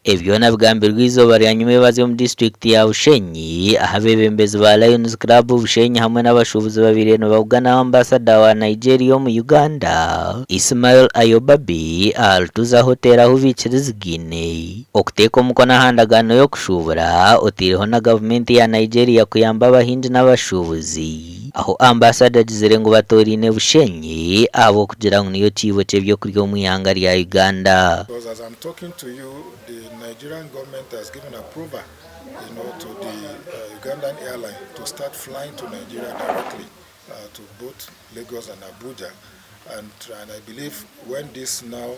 Ebi byona bigambirwe eizooba rya nyimwebazi omu disiturikiti ya Bushenyi ahu abeebembezi ba Lions Club Bushenyi hamwe n'abashuubuzi babaire nibabugana Ambasada wa Nigeria omu Uganda, Ismail Ayobabi aha Rutuza Hotel ahu baikirizigaine okuteeka omukono aha ndagaano y'okushuubura oteireho na gavumenti ya Nigeria kuyamba abahingi n'abashuubuzi ahu Ambasada agizire ngu batooraine Bushenyi ahabw'okugira ngu niyo kiibo ky'ebyokurya omu ihanga rya Uganda. Because as I'm talking to you, the Nigerian government has given approval you know, to the Ugandan airline to start flying to Nigeria directly to both Lagos and Abuja. And, and I believe when this now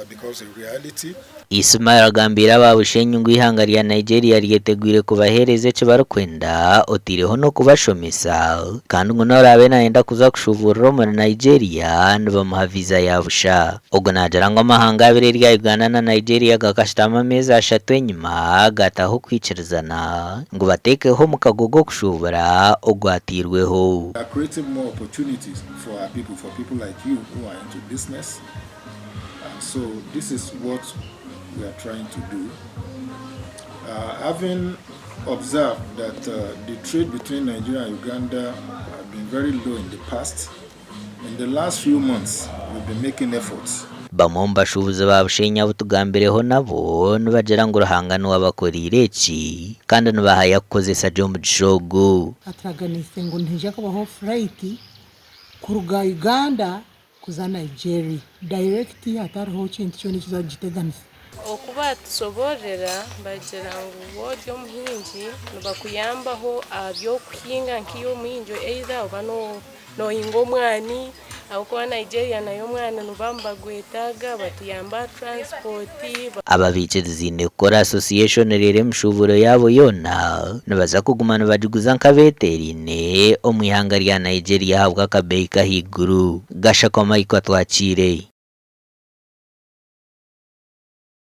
becomes a reality, Ismail agambiire aba Bushenyi ngu eihanga rya Nigeria ryetegwire kubaheereza eki barikwenda oteireho n'okubashomesa kandi ngu n'oraabe naayenda kuza kushuuburira omuri Nigeria nibamuha viza ya busha. Ogu naagira ngu amahanga abiri erya Uganda na Nigeria gakashutama ameezi ashatu enyima gaataho okwikirizana ngu bateekeho omukago gw'okushuubura ogwatairweho. We are creating more opportunities for our people, for people like you who are into business. And so this is what we are trying to do. Having observed that the trade between Nigeria and Uganda have been very low in the past, in the last few months we've been making efforts. Bamwe omu bashuubuzi ba Bushenyi abu tugambireho nabo nibagira ngu Ruhanga niwe abakoreire eki kandi nibahaya kukozesa gye omugisha ogu. Aturaganiise ngu nihaija kubaho flight kuruga Uganda kuza Nigeria direct hatariho kintu kyona ekiza kugiteganisa. Oku baatusoboororera bagira ngu waaba ori omuhingi nibakuyambaho aha by'okuhinga nk'iwe omuhingi either oba noohinga omwani ahabw'okuba Nigeria nayo omwani nibaba nibagwetaaga batuyamba aha transport. Aba baikiriziine kukora association reero emishuuburo yaabo yoona nibaza kuguma nibagiguza nk'abeeteeraine omu ihanga rya Nigeria ahabw'akabeeyi k'ahaiguru. Gashakwa Michael Atwakiire.